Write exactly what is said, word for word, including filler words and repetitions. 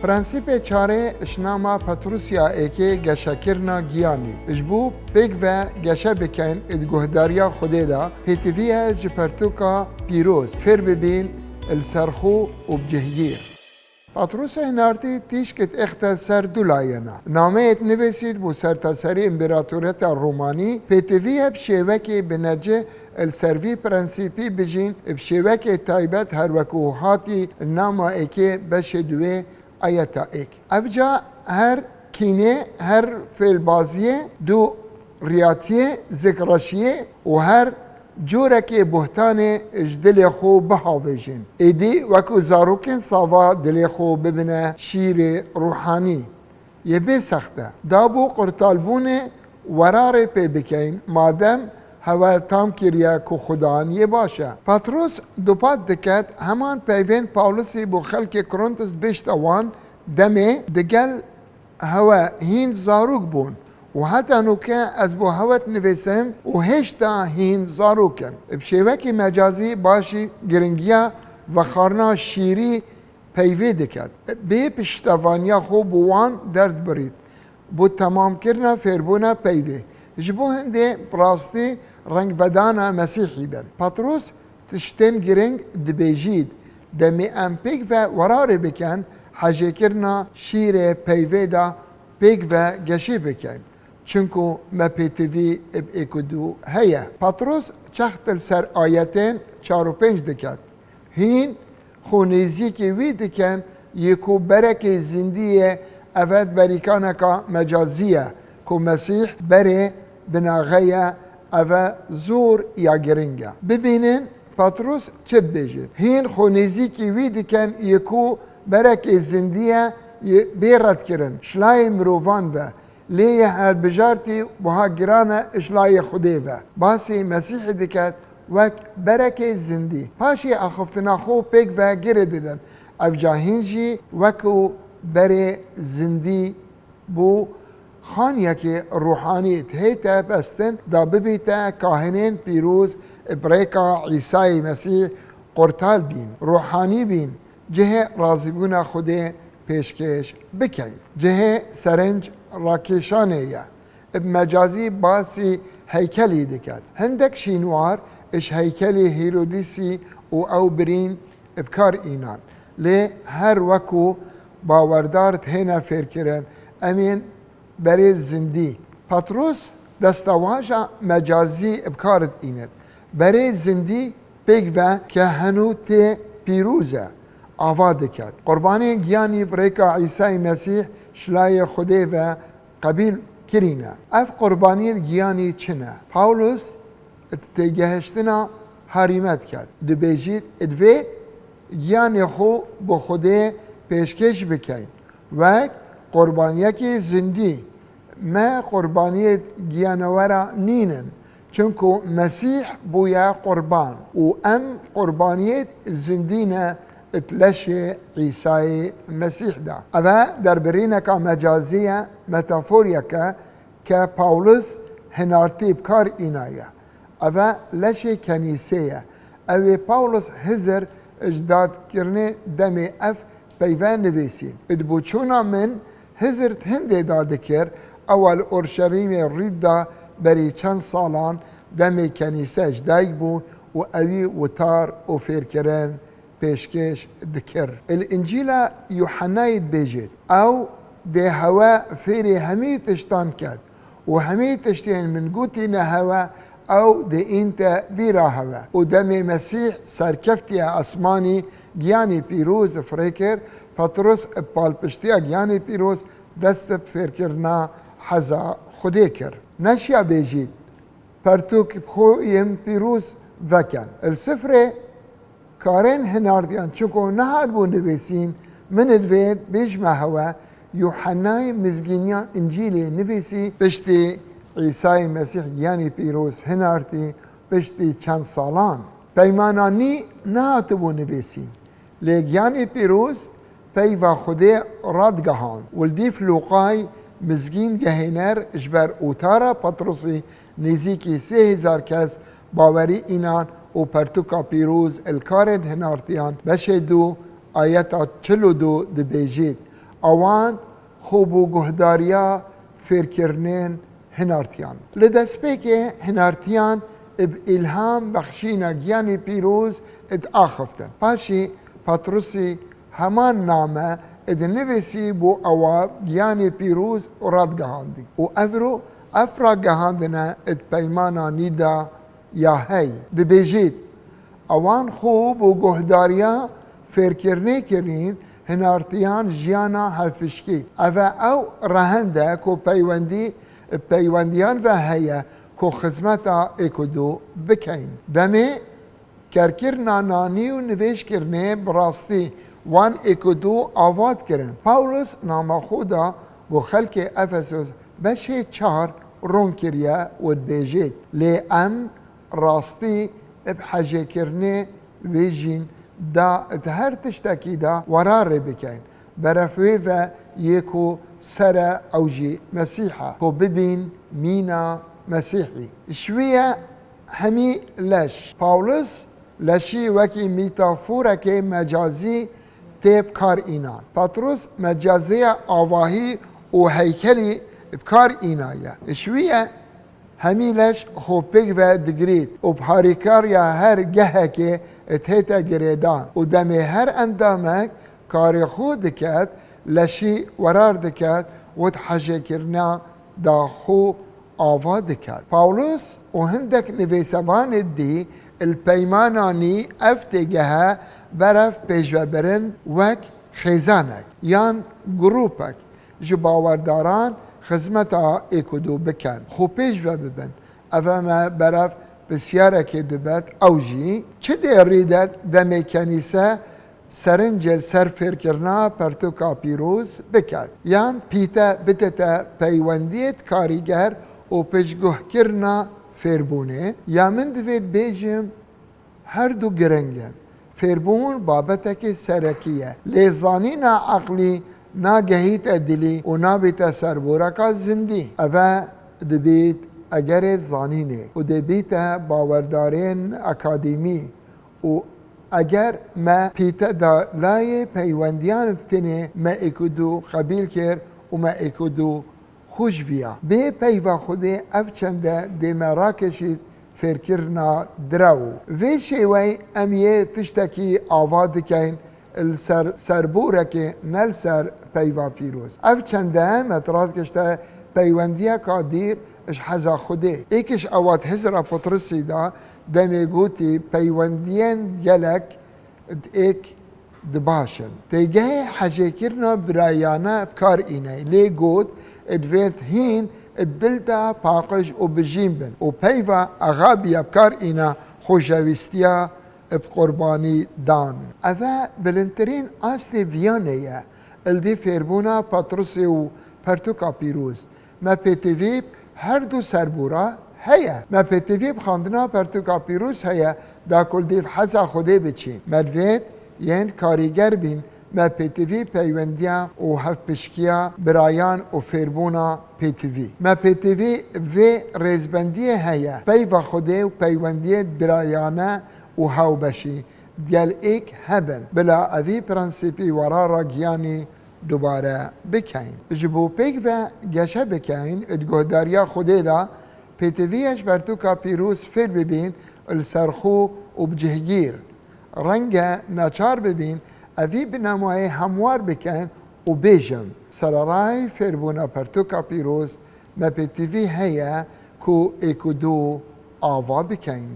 Prensîpê çarê ji nama Petrûsya êkê geşekirina giyanî. Ji bo pêk ve geşe bikin di guhdariya Xwedê de, pêtivî ye ji pertûka pîroz fêr bibîn li ser xwe û bi cih yê. Petrûsê hinartî tîşk dixte ser du layena. Nameyê dinivîsît bo sertaserî împeratoriyeta Romanî, pêtivî ye bi şêwekê binecih li ser vî prensîpî bijîn, bi şêwekê taybet her wekû hatî li nama êkê beşê duwê ayeta êk. Evca her kînê, her fêlbaziyê, du riyatiyê, zikreşiyê û her corekê buhtanê ji dilê xwe bihavêjin. Êdî wekû zarokên sava dilê xwe bibine şîrê ruhanî. Yê bê sext e. Da bo qurtalbûnê werarê pê bikeyn, madem hewe tam kiriye ku Xudan yê baş e. Petrûs dupat diket, heman peyvên Pawlusî bo xelkê Korintus dibêjte wan, demê digel hewe hîn zarok bûn û heta nûke ez bo hewe dinivîsim û hêşta hîn zarok in. Bi şêwekî mecazî başî giringiya vexwarina şîrî peyvê diket. Bê piştevaniya xwe bo wan derdibirît. Bo temamkirina fêrbûna peyvê. Ji bo hindê bi rastî rengvedana Mesîhî bin. Petrûs tiştên giring dibêjît, demê em pêk ve werarê bikin, hejêkirina şîrê peyvê de pêk ve geşê bikin. Çinku me pêtivî bi êk û du heye. Petrûs çext li ser ayetên çar û pênc diket. Hîn xwe nêzîkî wî dikin, yê ku berekê zindî ye, eve berîkaneka mecazî ye, ku Mesîh berê binaxe ye, eve zor ya giring e. Bibînin Petrûs çi dibêjit. Hîn xwe nêzîkî wî dikin, yê ku berekê zindî ye, yê bê redkirin, ji layê mirovan ve, lê yê hilbijartî buha giran e ji layê Xwedê ve. Basî Mesîhê diket wek berekê zindî. Paşê axiftina xwe pêk ve girê didin. Evca hîn jî wekû berê zindî bo xaniyekê ruhanî dihête bestin da bibîte kahinên pîroz bi rêka Îsayê Mesîh qurtal bîn, ruhanî bîn, cihê razîbûna Xwedê pêşkêş bikeyn. Cihê serinc rakêşanê ye. Bi mecazî basî heykelî diket. Hindek şînwar ji heykelê Hêrodîsî û ew birîn bi kar înan. Lê her wekû bawerdar dihêne fêrkirin, em ên berê zindî. Petrûs destewaja mecazî bi kar dînit. Berê zindî pêk ve ke henû tê pîroz e, ava diket. Qurbanên giyanî bi rêka Îsayê Mesîh ji layê Xwedê ve qebîl kirîne. Ev qurbaniyên giyanî çi ne? Pawlos di têgehiştina harî me diket. Dibêjît, divê giyanê xwe bi Xwedê pêşkêş bikeyn. Wek qurbaniyekî zindî, me qurbaniyê giyanewera nînin. Çunku Mesîh bûye qurban û em qurbaniyê zindî ne di leşê Îsayê Mesîh de. Eve derbirîneka mecazî ye, metaforiyeke ke Pawlus hinartî bi kar înaye. Eve leşê kenîsê ye. Ew ê Pawlus hizir ji dadkirinê demê ev peyve nivîsî. Di boçûna min hizir hindê dadikir, ew li Orşelîmê rû da berî çend salan demê kenîse ji dayik bûn û ewî witar û fêrkirin pêşkêş dikir. Li Încîla Yuhennayê dibêjit, ew dê hewe fêrê hemî tiştan ket û hemî tiştên min gotîne hewe, ew dê înte bîra hewe. Û demê Mesîh serkeftiye esmanî, giyanê pîroz firê kir, Petrus bi palpiştiya giyanê pîroz dest bi fêrkirina heza Xwedê kir. Neşiya bêjît, pertûk bi xwe yên pîroz veken. Li sifrê karên hinardiyan çiko nehatibû nivîsîn, min divê bêjme hewe, Yuhennayê mizgîniya Încîlê nivîsî, piştî Îsayê Mesîh giyanî pîroz hinartî, piştî çend salan. Peymana nî nehatibû nivîsîn. Lê giyanê pîroz peyva Xwedê radigihand. Wildîf Lûqay mizgîn gehêner ji ber otara Petrusî nêzîkî sê hezar kes bawerî înan û pertûka pîroz li karên hinartiyan beşê du ayeta çil û du dibêjît, Ewan xwe bo guhdariya fêrkirinên hinartiyan. Li destpêkê hinartiyan bi îlham bexşîna giyanê pîroz diaxiftin. Paşî Petrusî heman name dinivîsî bo ewa giyanê pîroz radigihandî. Û evro ev ragihandine di peymana nî de ya hey. Dibêjît, ewan xwe bo guhdariya fêrkirinê kirîn hinartiyan jiyana hevpişkî. Ev e ew rehend e ku peywendî, peywendiyan ve heye ku xizmeta êk û du bikeyn. Demê kerkirina nanî û nivêjkirinê bi rastî wan êk û du ava dikirin. Pawlos nama xwe da bo xelkê Efesos beşê çar rûn kiriye û dibêjêt, lê em rastî bi hejêkirinê wê jîn da di her tiştekî de werarê bikeyn. Beref wê ve yê ku ser e ew jî Mesîh e, ku bibîn mîna Mesîhî. Ji wî ye hemî leş. Pawlos leşî wekî metaforekê mecazî tê bi kar înan. Petros mecaziya avahî û heykelî bi kar înaye. Ji wî ye hemî leş xwe pêk ve digirît û bi harîkariya her gehekê dihête girêdan û demê her endamek karê xwe diket, leşî werar diket û di hejêkirina da xwe ava diket. Pawlos û hindek nivîsevanê dî li peymana nî ev têgehe berev pêşvebirin wek xêzanek yan grûpek ji bawerdaran xizmeta êk û du bikin, xwe pêş ve bibin. Ev e me berev pirsyarekê dibet, ew jî, çi dê rîdet demê kenîse serincê li ser fêrkirina pertûka pîroz biket, yan pîte bidete peywendiyê di karîger û piştguhkirina fêrbûnê? Ya min divêt bêjim, her du giring in. Fêrbûn babetekê serekî ye, lê zanîna eqlî nagehîte dilî û nabîte serboreka zindî. Ev e dibît egerê zanînê û dê bîte bawerdarên akademî û eger me pîte da layê peywendiyan bi tenê me êk û du qebîl kir û me êk û du xwe ji viya. Bê peyva Xwedê ev çende dê me rakeşît fêrkirina direw. Vê şêwey em yê tiştekî ava dikeyn li ser serborekê, ne li ser peyva pîroz. Ev çende me dirat kişte peywendiyeka dîr ji heza Xwedê. Êk ji ewa di hizra Petrisî de demê gotî peywendiyên gelek di êk di baş in. Têgehê hejêkirina birayane bi kar îne, lê got, divêt hîn di dil de paqij û bijîn bin û peyva exabiya bi kar îne xweşewîstiya bi qurbanî dan. Ev e bilindtirîn astê viyanê ye, li dî fêrbûna Petrusê û pertûka pîroz. Me pêtivî bi her du serbûra heye. Me pêtivî bi xwendina pertûka pîroz heye, da ku li dîv heza Xwedê biçîn. Me divêt yên karîger bîn, me pêtivî peywendiya û hevpişkiya birayan û fêrbûna pêtivî. Me pêtivî vê rêzbendiyê heye, peyva Xwedê û peywendiyê birayane û hewbeşî digel êk hebin. Bila evî prensîpî werara giyanî dubare bikeyn. Ji bo pêk ve geşe bikeyn, di guhdariya Xwedê de pêtivî ye ji pertûka pîroz fêr bibîn li ser xwe û bi cihgîr. Renge neçar bibîn, evî bi nemayê hemwar bikin û bêjin, sererayê fêrbûna pertûka pîroz me pêtivî heye ku êk û du ava bikeyn.